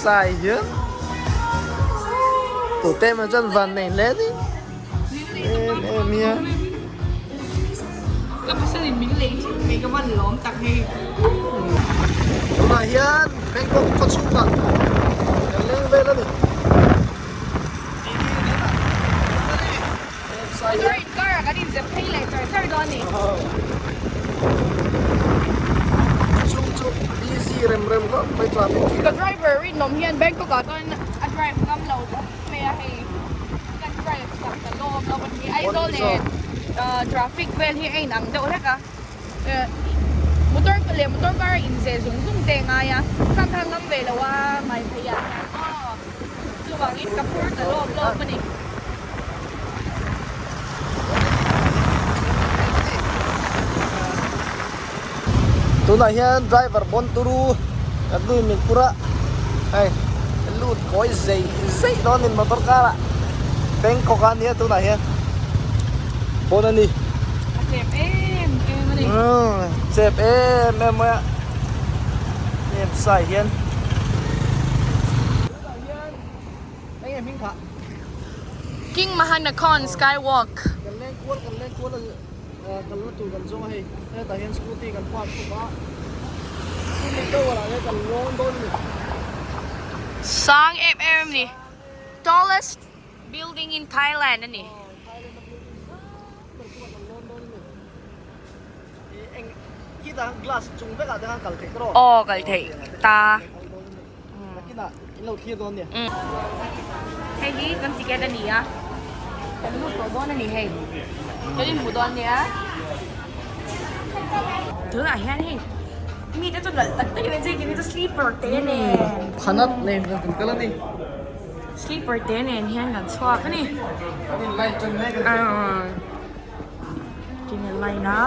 sai hian tute emaw chuan van nei hle a ni em em hian. Ka pasal in min lei thin mai ka van lawm tak hei. Tunah hian Bangkok khaw chhungah kan leng vel a ni. Motor in car ah kan inzep phei leh char char dawn a ni. Chhung chu busy rem rem khawp mai traffic hi. Ka driver rinawm hian Bangkok ah chuan a drive ngam lo tlat mai a hei kan drive sak ta lawm lawm a ni. Aizawl leh traffic vel hi a inang deuh hlek a. Motor leh motor car a inzeh zung zung te a ngai a, khang kha ngam ve lo a mai phei ah hian aw chuvangin ka phur ta lawm lawm a ni. Tunah hian driver bawn turu kan nu in min phur a, hei lut kawi zei zei dawn in motor car ah Bangkok ah nia tunah hian bawn a ni. A chep em em a ni. Umm chep em em mai a em sai hian. Tunah hian eng nge hming phah? King Mahanakhon Skywalk. Kan leng kual kan leng kual a kal na tur kan zawng a hei hetah hian scooty kan park bawk a chumi tower ah hian kan lawn dawn a ni. Sang em em a ni. Tallest building in Thailand a ni. Aw Thailand a building sang ber chungah kan lawn dawn a ni. Eng khitah khan glass chung vekah te khan kal theih tawh Aw kal theih ta. Nakinah in lo thlir dawn nia. Hei hi kan ticket a ni a, kan lut tawh dawn a ni hei. Kan inhmu dawn nia. Tunah hian hei mi te chu nalh tak takin an chei tih chu sleeper te nen. Phanat nen kan kal a ni. Sleeper te nen hian kan chhuak a ni. Kan in line tan mek a ni. Kan in line a.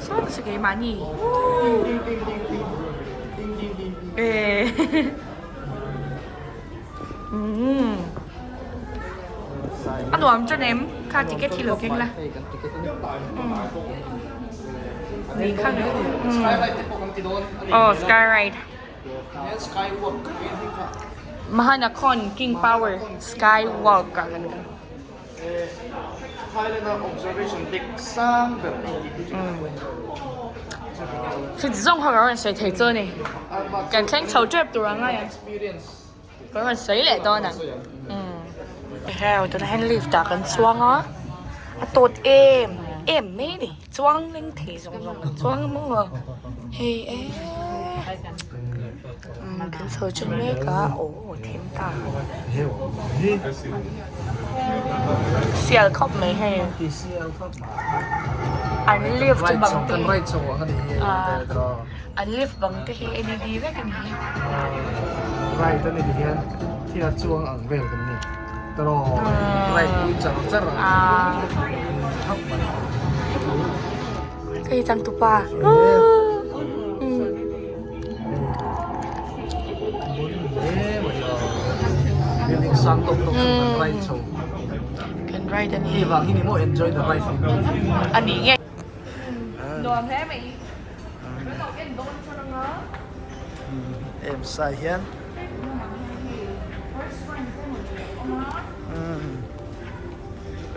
Saw se keimahni. A nuam chuan em kha ticket hi lo keng la. Ni kha Oh sky ride. Mahanakhon King Power Skywalk ah kan kal. Thailand a observation deck sang ber a ni tih Hri zawng kha ka rawn sawi thei chu a ni. Kan thleng chho tep tur ang a ka rawn sawi leh dawn ang. Heo tunah hian lift ah kan chuang a, a tawt em em mai a ni. Chuang leng thei zawng zawng an chuang maw hei e kan chho chu mek a aw thim ta sial khawp mai hei an lift bang te an lift bang te hi led vek a ni Hei changtupa Kan ride a ni A ni ngei Nuam hle mai Kan lo en dawn chuan anga Em sai hian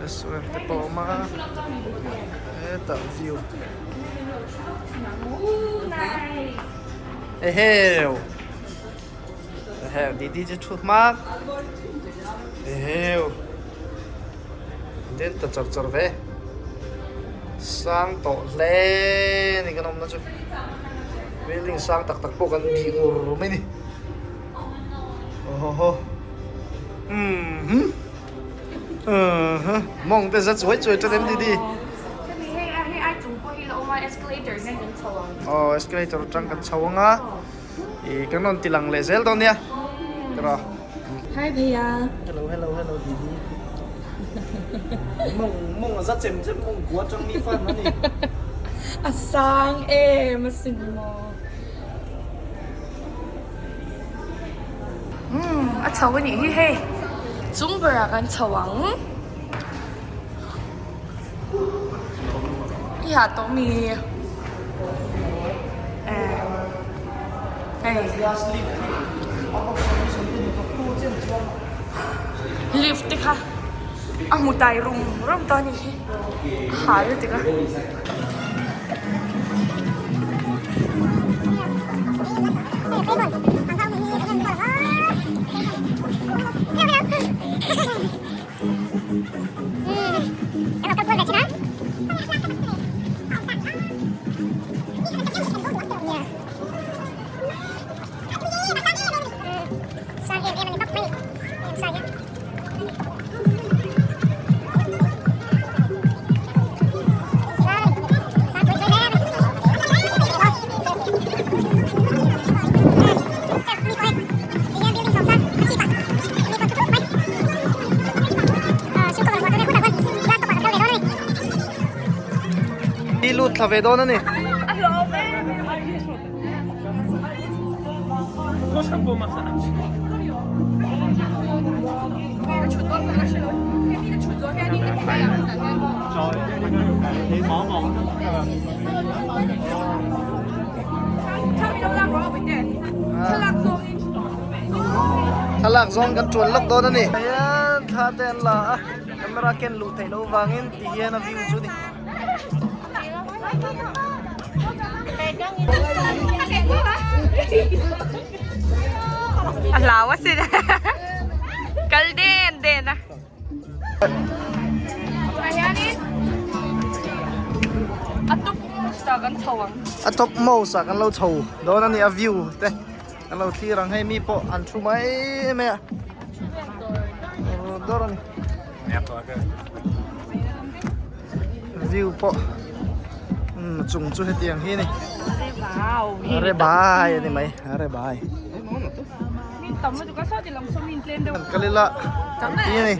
Restaurant te pawh a awm a hetah view eheu eheu didi chu thu hmak eheu den ta char char ve sang tawh hle ni kan awmna chu building sang tak tak pawh kan bih ngur mai a ni aw haw umm huh mawng te za chuai chuai tan em didi aw escalator atang kan chho ang a ih kan rawn ti lang leh zel dawn nia tiraw. Hi bhaiya. Hello hello hello didi mawng mawng a za chem chem mawng kua atang mi fan a ni. A sang em a sin maw. Umm a chho a nih hi hei chung berah kan chho ang i hah tawh mi eh. Hei. Lift te kha a hmu tai rum rum tawh a nih hi a hal lutuk a. I lut thla ve dawn a ni. Thlalak zawng kan tuan lawk dawn a ni. Hian thla te an la a, camera ken luh theih loh vangin ti hian a view chu a ni. A hlau a sin kal den den a. Tunah hianin a top most ah kan chho ang. A top most ah kan lo chho dawn a ni a view te kan lo thlir ang hei mi pawh an thu mai mai a. Dawr a ni. View pawh chung chu hetiang hi a ni. Are bai a ni mai are bai. Kal ila ti a ni.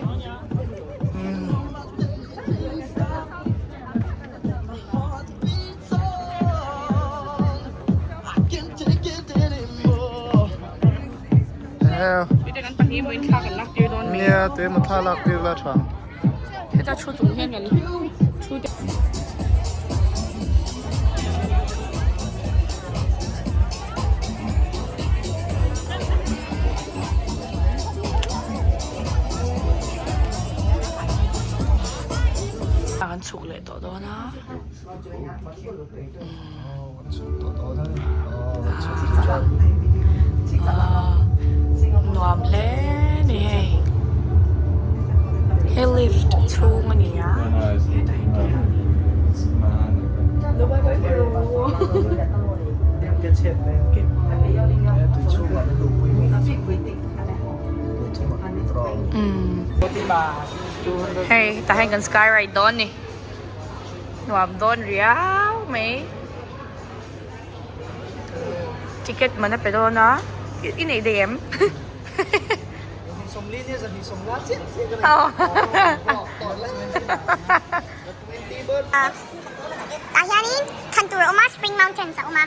Nia tuemaw thla lak tir la tha. Heta thu chung hian kan thu te. Kan chhuk leh tawh dawn a. Nuam hle ni hei. He lift chhung a ni a. Hei tah hian kan sky ride dawn ni. Nuam dawn riau mai. Ticket man a pe dawn a i neih daih em? Tah hianin thlan tur a awm a Spring Mountains a awm a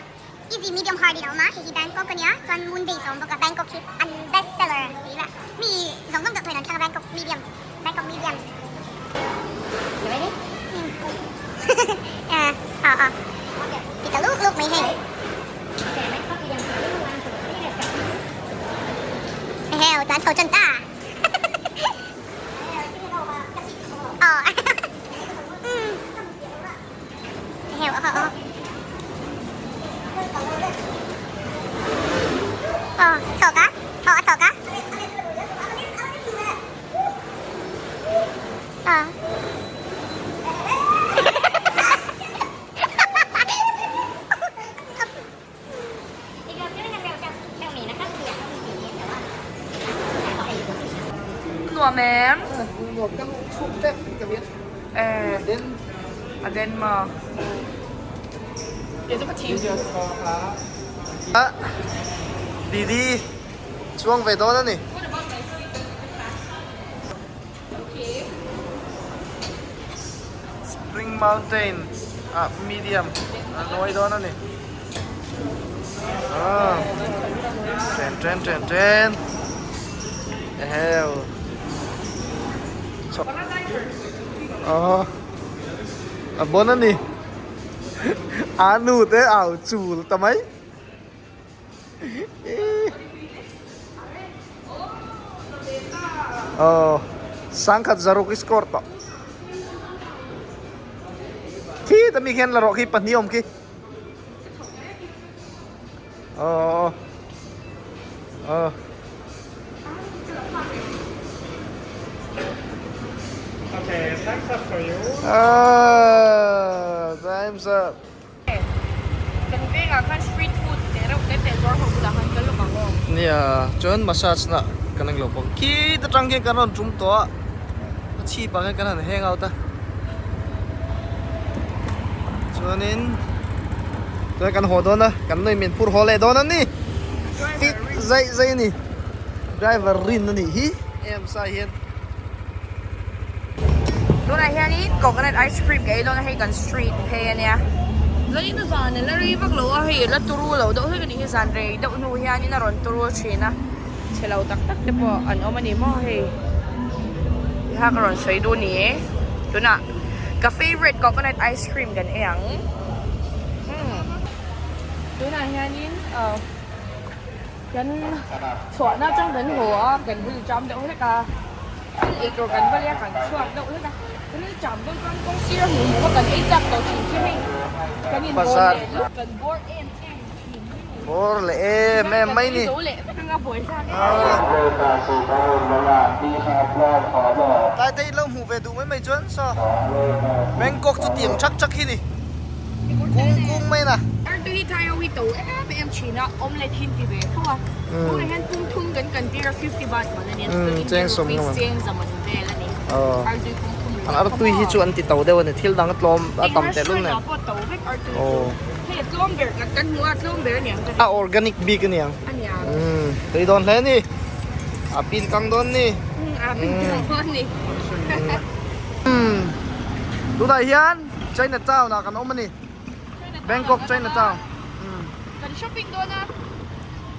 easy medium hard in a awm a hei hi Bangkok a nia chuan Moon Base a awm bawk a Bangkok hi an best seller tih ila mi zawng zawng deuh thawin an thlang a Bangkok medium Bangkok medium you ready ah ah ti ta luk luk mai hei heo tan chho chân ta ờ heo ờ ờ ờ chọc á ờ chọc á ờ Nuam em? Nuam ka luh chhuk tep ka hian. Eh. A den maw? Didi chuang ve dawn a ni. Spring Mountain ah medium a nuai dawn a ni. Ah. Chen chen chen chen. Eheu. Oh. A bon a ni. A nu te au chul ta mai. Aw sangkhat zaruk i score tawh. Khi ta mi khian la rawh khi pahnih awm khi. Aw aw. Okay, time's up for you. Ah, time's up. Kan vengah khan street food te reuh te te zuar ho bulah khan ka lawm ang aw. Nia, chuan massage na kan ang lo bawk. Khi ta tang khian kan rawn tum tawh a, a chhip ah khian kan han hang out a. Chuanin chuan kan haw dawn a, kan nuih min phur haw leh dawn a ni. Fit zaih zaih a ni. Driver rin a nih hi em sai hian. Tunah hianin coconut ice cream ka ei dawn a hei kan street phei a nia. Zanin a zan a la rei vak lo a hei la turu lo deuh hlek a nih hi zan rei deuh hnu hianin a rawn turu thin a chhe lo tak tak te pawh an awm a ni maw hei tiha ka rawn sawi duh ni e tunah ka favourite coconut ice cream kan ei ang umm tunah hianin ah. Kan chhuahna atang kan haw a, kan bul cham deuh hlek a, thil ei tur kan va leh a, kan chhuak deuh hlek a, kan in cham dawn chuan kawng sir a hmuh hmuh a kan ei chak tawh thin chu hei kan in bawr leh lup kan bawr em em thin hi ni. Bawr leh em em mai ni. Kan ei zo leh vek anga buai thlak em. Tlai te ilo hmuh ve duh mai mai chuan saw Bangkok chu tiang thak thak hi ni. Kung kung mai na. Artu hi thai ho hi to em em thin a, omelette hi an ti ve fo a. Tunah hian pum thum kan kan tir a 50 baht man a nia, chuan Indian rupees cheng za man vel a ni. Artui pum thum ringawt An artui hi chu an ti to deuh a ni, thil dang a tlawm a tam tehlul nen. Eng restaurant ah pawh to vek artui chu. Hei a tlawm ber kan kan hmu a, a tlawm ber a niang ka A organic bik a niang. A niang. Tui dawn hle ni. A pin kang dawn ni. A pin kang dawn ni. Tunah hian China town ah kan awm a ni. Bangkok China town. Kan shopping dawn a.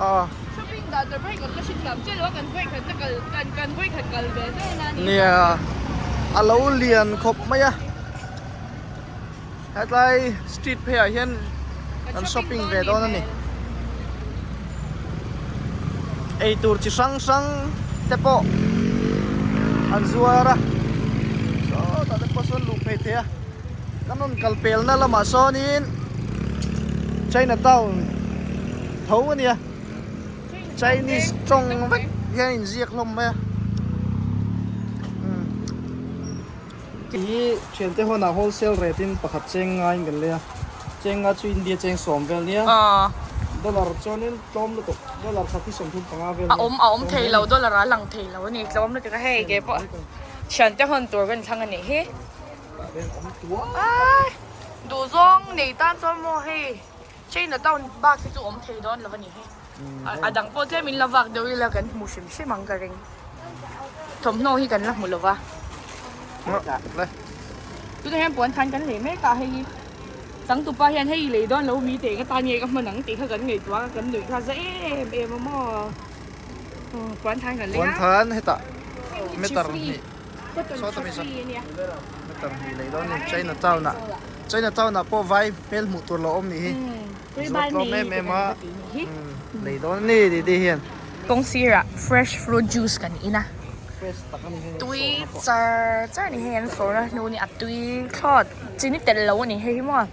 Aw. Shopping dan tur pawh hi kan la hre thiam chiah lo a, kan vawi khat na kal kan kan vawi khat kal ve dawn a ni. Nia a lo lian khawp mai a. Hetlai street phei ah hian kan shopping ve dawn a ni. Eitur chi hrang hrang te pawh an zuar a sawtah te pawh sawn luh phei thei a kan rawn kal pelna lamah sawnin China town tho a nia Chinese tawng vek hian a inziak hlawm mai a Hei hi thiante hawnah wholesale rate in pakhat cheng ngaiin kan lei a, cheng nga chu India cheng sawm vel nia, dollar chuanin tlawm lutuk, dollar khat hi 35 vel nia. A awm a awm thei lo, dollar a lang thei lo a ni, tlawm lutuk a hei ke pawh thiante hawn tur kan thlang a nih hi. Duhzawng nei tan chuan maw hei China town bak hi chu awm thei dawn lo a nih hi. A dang pawh tlem in la vak deuh ila kan hmu hrim hrim ang ka ring. Thawmhnaw hi kan la hmu lo va. Tunah hian puan khan kan lei mek a hei changtupa hian hei lei dawn lo mi teh ka tan nge ka hman ang tih kha kan ngaihtuah a kan nuih kha za em em a maw. Puan than kan lei a. Puan than hetah meter hnih saw ta mi saw meter hnih lei dawn a ni China town ah China town ah pawh vai hmel hmuh tur lo awm nih hi. Zawt tlawm em em a lei dawn a ni tih te hian. Kawng sirah fresh fruit juice kan in a, tui char char ni hei an sawr a hnu ni a tui thlawt chini tel lo a ni hei hi maw.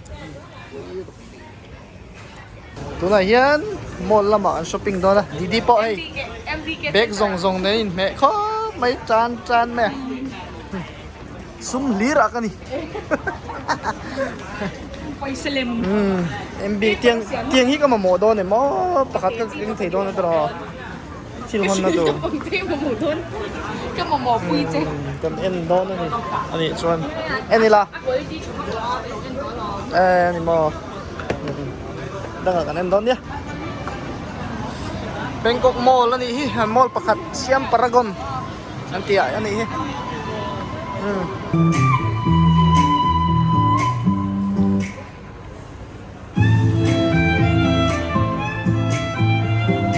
Tunah hian mall lamah an shopping dawn a Didi pawh hei bag zawng zawng nen inhmeh khawp mai tan tan mai a. Sum hlir ah ka ni. Pawisa lem. MB tiang tiang hi ka mamawh dawn em aw pakhat ka keng thei dawn a tawh thil hawn na tur. Ka mamawh pui che. Kan en dawn a ni a nih chuan en ila. Eh ani maw. Dangah kan en dawn nia. Bangkok Mall a nih hi mall pakhat Siam Paragon. An tih ah a nih hi.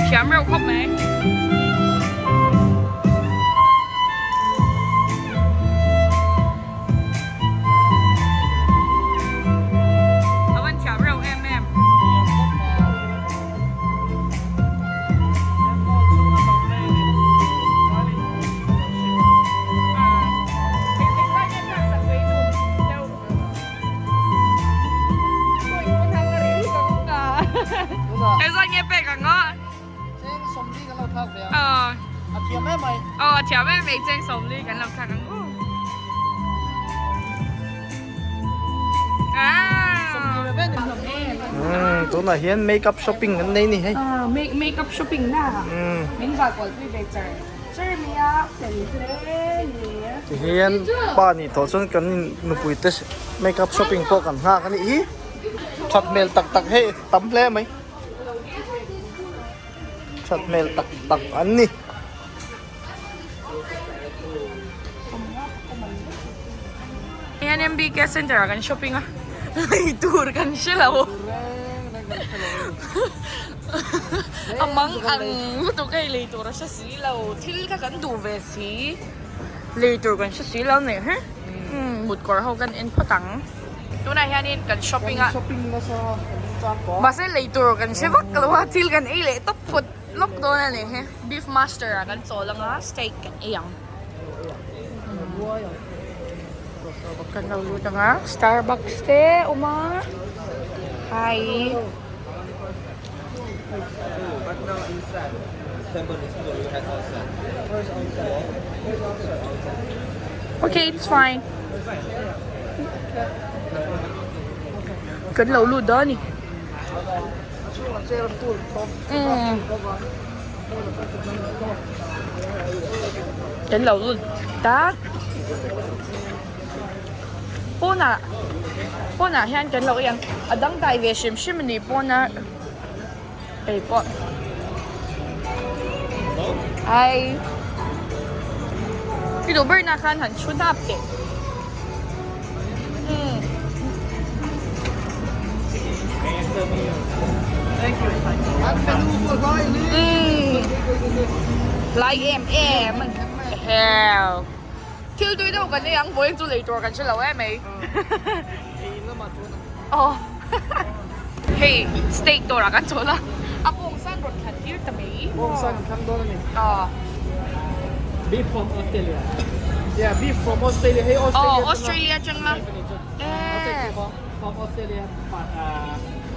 Thiam reuh khawp mai. A van thiam reuh em em. thlak ve a. A thiam em mai. Aw a thiam em mai cheng 40 kan lo thlak ang u. Umm tunah hian makeup shopping an nei ni hei. Makeup shopping na min vah kual pui ve char char mai a fel hle ni. Tihian pa nih tawh chuan kan nupui te makeup shopping pawh kan nghak a nih hi. That hmel tak tak hei tam hle mai. That hmel tak tak an ni. Hian MBK center ah kan shopping a lei tur kan hre lo a mang ang lutuk hei lei tur a hre si lo thil kha kan duh ve si lei tur kan hre si lo nei he mut kawr ho kan en phawt ang tunah hianin kan shopping a mahse lei tur kan hre vak lo a thil kan ei leh tawp phawt. Lawk dawn a ni he. Beef master ah kan chawl anga steak kan ei ang. Kan lo lut anga Starbucks te awm a. Hi. Okay, it's fine. Kan lo lut dawn a ni. Kan lo lut tak pawnah pawnah hian kan lo ei ang a dangdai ve hrim hrim a ni pawna ei pawh ai i duh ber nah khan han thu hnap teh. Lai em em hell thil tui deuh kan ei ang vawiin chu lei tur kan hre lo em mai aw hei steak dawrah kan chawl a a bawng san rawn thlan tir ta mai bawng san an thlang dawn a ni aw Beef from Australia. Yeah, beef from Australia. Hei Australia. Oh, Australia atang a. Eh. From Australia, but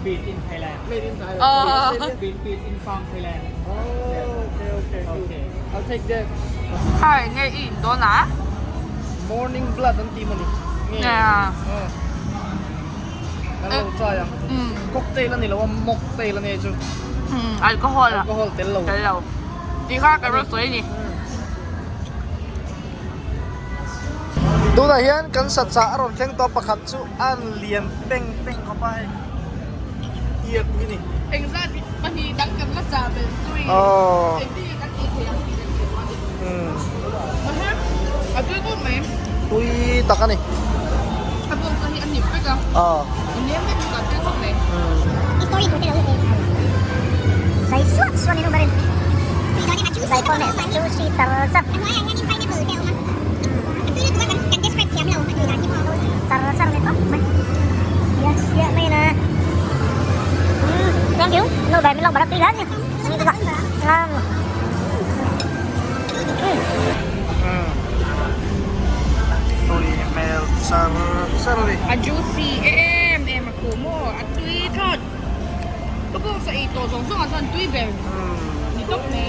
beef in Thailand. Made in Thailand. Oh. Beef, beef in from Thailand. Oh, okay, okay, Okay. I'll take that. Hi, nge i in dawn a? Morning blood an ti mawni. Nge. Yeah. Kan lo try ang. Cocktail a ni lo a, mocktail a ni chu. Alcohol a. Alcohol tel lo. Tel lo. Tih kha ka rawn sawi a ni. Tunah hian kan sachah a rawn thleng tawh pakhat chu a lian peng peng khawp a hei. Iak hi ni. Engzat pahnih dang kan la chah belh zui. Aww. Engtin nge kan tih theih ang tih kan hre duh a ni. Mahse a tui deuh mai. Tui tak a ni. A bawng kha hi a hnip vek a. Aww. A nem vek bawk a tui khawp mai. I story tur te lo hi Zai suak suak in ubarin Zai pawh leh juicy char char Char char ni tawp mai Siah siah mai na Thank you No bai min lok barak tui hle ni Tui hmel char char a ni. A juicy em em a khuh maw a tui thlawt. Ka pawh sa ei tawh zawng zawng ah chuan tui ber ni tawp mai.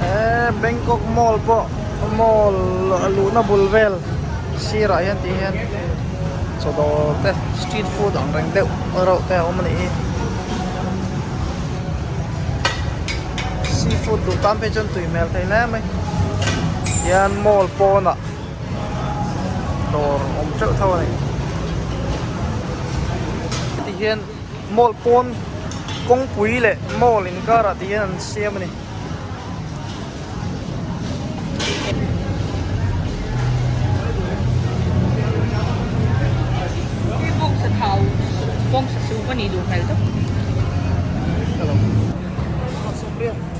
Eh Bangkok mall pawh mall luhna bul vel sirah hian tih hian chaw dawr te street food ang reng deuh reuh te a awm a nih hi seafood duh tan phei chuan tui hmel thei hle mai hian mall pawnah dawr awm teuh tho a ni ti hian mall pawn kawngpui leh mall inkarah ti hian an siam a ni. Hei bawngsa thau bawngsa soup a nih duh hmel tawp.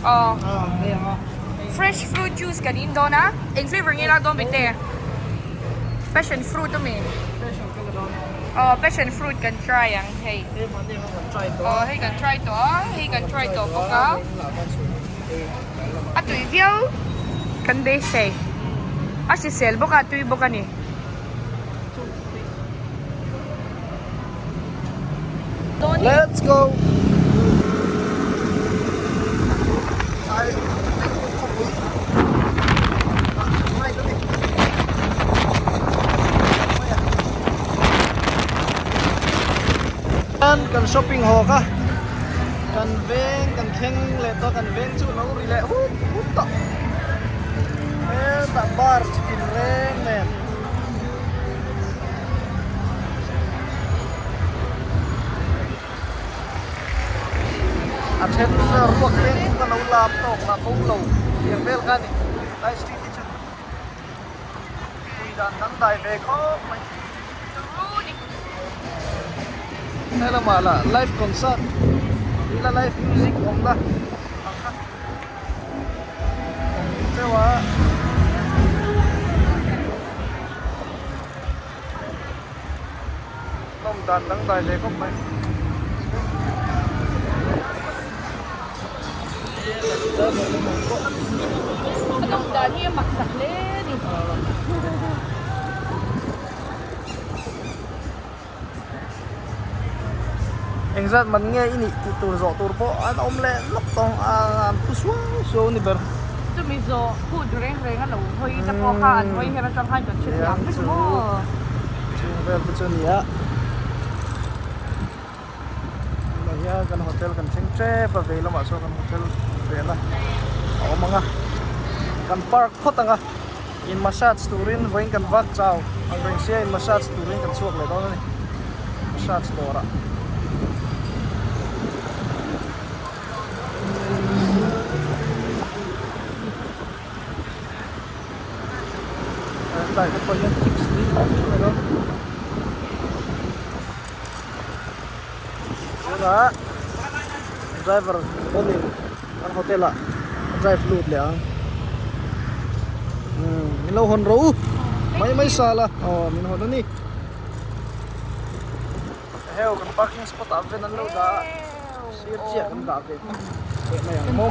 Aw fresh fruit juice kan in dawn a eng flavor nge lak dawn bikte passion fruit a mi aw passion fruit kan try ang hei aw hei kan try tawh a hei kan try tawh bawk a. A tui viau kan beisei. A hrisel bawk a, a tui bawk a ni. Let's go! Kan shopping haw kha kan veng kan thleng leh tawh kan veng chu lo ri leh hut hut tawh hetah bar chi tin reng nen. A then ruak leng kawng a lo lam tawk lah bo lo tiang vel kha a ni lai street hi chu pui dan dang dai ve khawp mai he lamah lah live concert ila live music awm la ang kha. Teuh a. Nawm dan dangdai ve khawp mai. A nawm dan hi a mak sak hle a ni. Engzat man nge i nih tih tur zawh tur pawh an awm leh lawk tawng a an phu suau suau a ni ber. Chumi zawh phut reng reng a lo hawi te pawh kha an hawi her atang khan kan hre thiam vek maw. Chung vel te chu a ni a. Tunah hian kan hotel kan thleng tep a vei lamah chuan kan hotel vela a awm ang a. Kan park phawt ang a. In massage turin vawiin kan vak chau ang reng sia in massage turin kan chhuak leh dawn a ni massage dawrah. Tlai te pawh hian chips tui tak tak mai dawn. Tunah driver pawhin kan hotel ah a drive lut leh ang umm min lo hawn rawh u mai mai sal a aw min hawn a ni heu kan parking spot ah ven an lo dah a sir chiah kan dah ve leh mai ang maw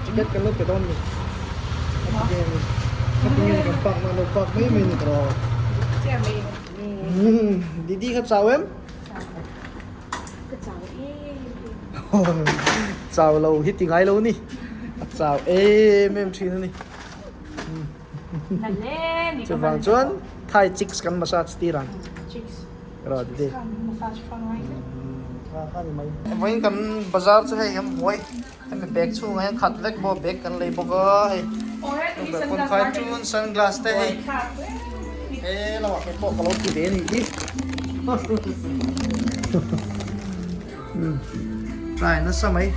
ticket kan lo pe dawn a ni heti nge kan park na lo park mai mai a ni tawh Didi kha chau em? Ka chau em. Chau lo hi ti ngai lo ni. A chau em em thin a ni. Chuvang chuan Thai chicks kan massage tir ang. Chicks. Ro Didi. Massage fa ngai le. Kha kha ni mai. Vawiin kan bazar chu hei kan buai. Hemi bag chhungah hian khat vek bawk bag kan lei bawk a hei khawn khai chun sunglass te hei he lamah te pawh ka lo ti ve a nih hi try nasa mai.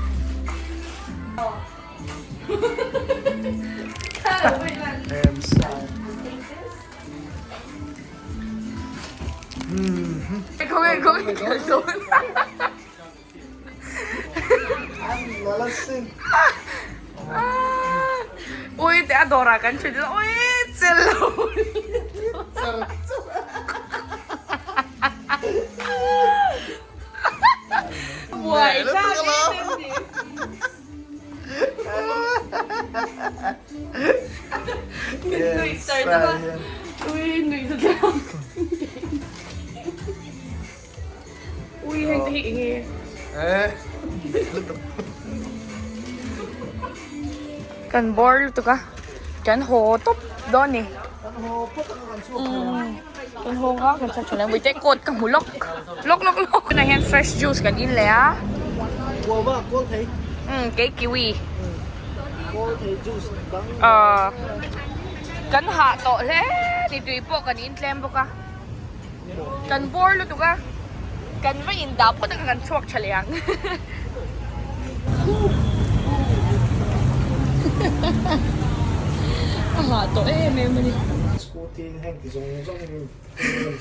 Ui te a dawrah kan ṭhut ila ui chel lo. Buai thlak em em ni. Nuih char char a. Ui nuih sa thlak. Ui heng te hi eng nge? Eh. Kan bawr lutuk a. Kan haw tawp dawn ni. Kan haw phawt anga kan chhuak thei ang. Kan haw nga kan chhuak thei ang. Mite coat ka hmu lawk. Lawk lawk lawk. Tunah hian fresh juice kan in leh a. Guava kawl thei. Umm kei kiwi. Kawl thei juice dang. Kan hah tawh hle ni tui pawh kan in tlem bawk a. Kan bawr lutuk a, kan va in dah phawt anga kan chhuak tha leh ang. A hah tawh em em a ni. Scooty heng ti zawng zawng in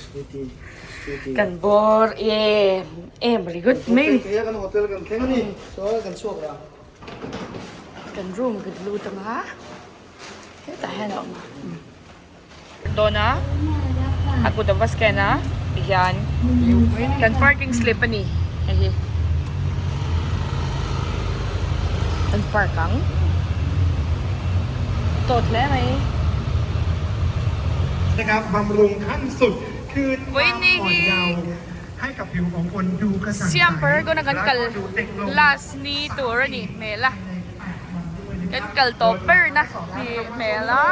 scooty scooty. Kan bawr em em ringawt mai ni. Kan hotel kan thleng a ni chuan kan chhuak leh ang. Kan room kan lut anga hetah hian a awm a. Dawn a a kut a va scan a tihian kan parking slip a ni hei hi. park ang. Tawt hle mai. นะครับบำรุงขั้นสุดคืนความ Vawiin อ่อน hi เยาว์ให้กับผิวของคนดูกระจ่างใส Siam Paragon a kan kal และดูเด็กลง last ni tur a nih hmel a. Kan kal tawp ber na nih hmel a.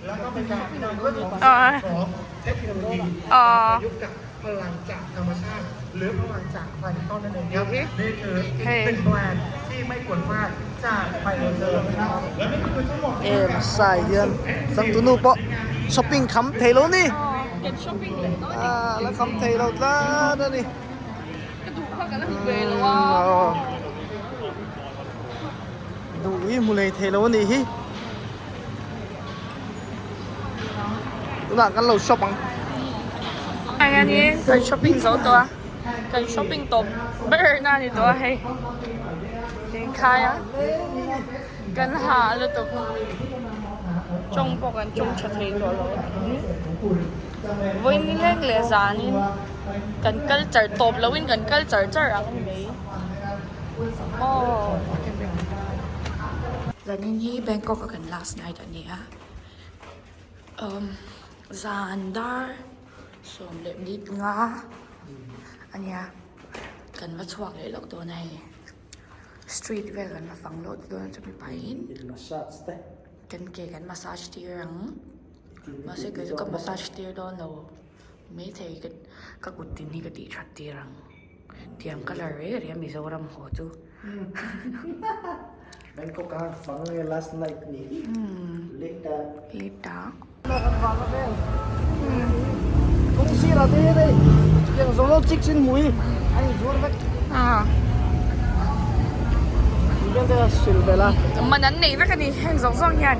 แล้วก็เป็นการนำเรื่องของ Ah. ของเทคโนโลยี อ่า ประยุกต์กับพลังจากธรรมชาติ หรือพลังจากแพลงก์ตอนนั่นเองครับนี่คืออีกหนึ่งแบรนด์ที่ไม่ควรพลาดจากไบโอเทอร์นะครับและนี่คือทั้งหมด Em sai hian changtu nu pawh shopping kham thei lo ni. Kan shopping leh dawn a ni. Ah la kham thei lo tlat a ni. Ka duh kha ka la hmu ve lo a. Duh hi hmu lei thei lo a nih hi. Tunah kan lo shop ang. Hei hianin kan shopping zo tawh a, kan shopping tawp ber na a ni tawh a hei. Inkhai a kan ha lutuk tawng pawh kan tawng tha thei tawh lo vawiin nileng leh zanin kan kal char tawp loin kan kal char char ang a ni mai aw. Zanin hi Bangkok a kan last night a ni a umm zan dar 15 a nia kan va chhuak leh lawk dawn a hei. Street vel kan la fang loh dawn a chumi pahin kan ke kan massage tir ang mahse kei chu ka massage tir dawn lo maithei ka ka kut tin hi ka tih that tir ang tiang colour rei rei a Mizoram haw chu. Bangkok a fang nge last night ni late late a. Kawng sirah te hian hei chutiang zawng zawng chik chin hmui a inzuar vek. Tih vel te a sil vel a. Man an nei vek a ni heng zawng zawng hian.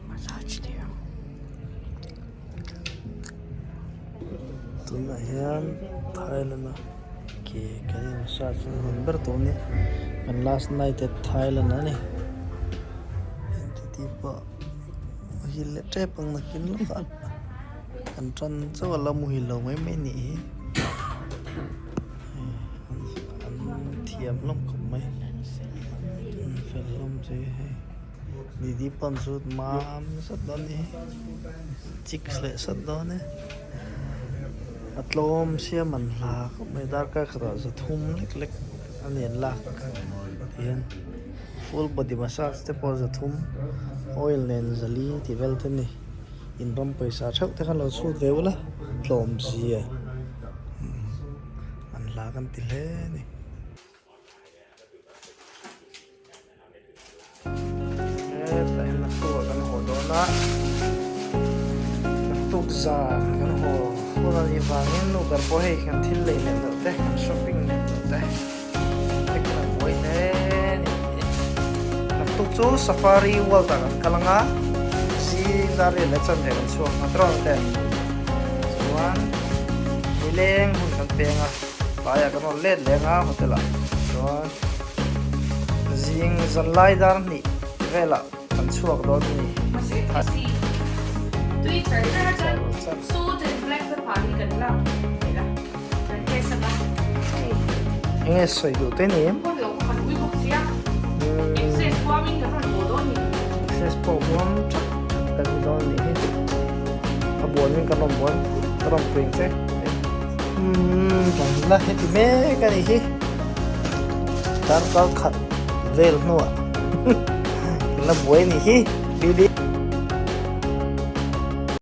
Massage tir ang. Tunah hian Thailand a ke kan in massage na hmun ber tawh a nia kan last night at Thailand a ni engti pawh muhil leh tep ang nakin lawk a kan tan chauh a la muhil lo mai mai nih hi an thiam hlawm khawp mai an fel hlawm che hei. Didi pawn chu mam zat dawn a ni chicks leh sat dawn e a tlawm siam an hla khawp mai darkar khatah za thum lek lek a ni an lak tihian full body massage te pawh za thum oil nen zali tih vel te a ni in ram pawisa theuh te khan lo chhut ve ula tlawm zia an hla kan ti hle a ni. Hetah hian naktuk ah kan haw dawn a, naktuk zan kan haw hun a nih vangin nu ber pawh hei kan thil lei leh loh te, kan shopping leh loh te te kan a buai hle a ni. Naktuk chu safari world ah kan kal ang a, zing dar riat leh chanve kan chhuak ang a tirawn te chuan nileng hun kan peng a, tlaiah kan rawn let leh ang a hotel ah chuan. Zing zan lai dar hnih velah kan chhuak dawn a ni. Enge sawi duh te ni em? Access pawh huam that that kan ni dawn a nih hi. A buan in kan rawn buan ka rawn pui ang che. Umm kan la heti mek a nih hi. Darkar khat vel hnuah kan la buai a nih hi.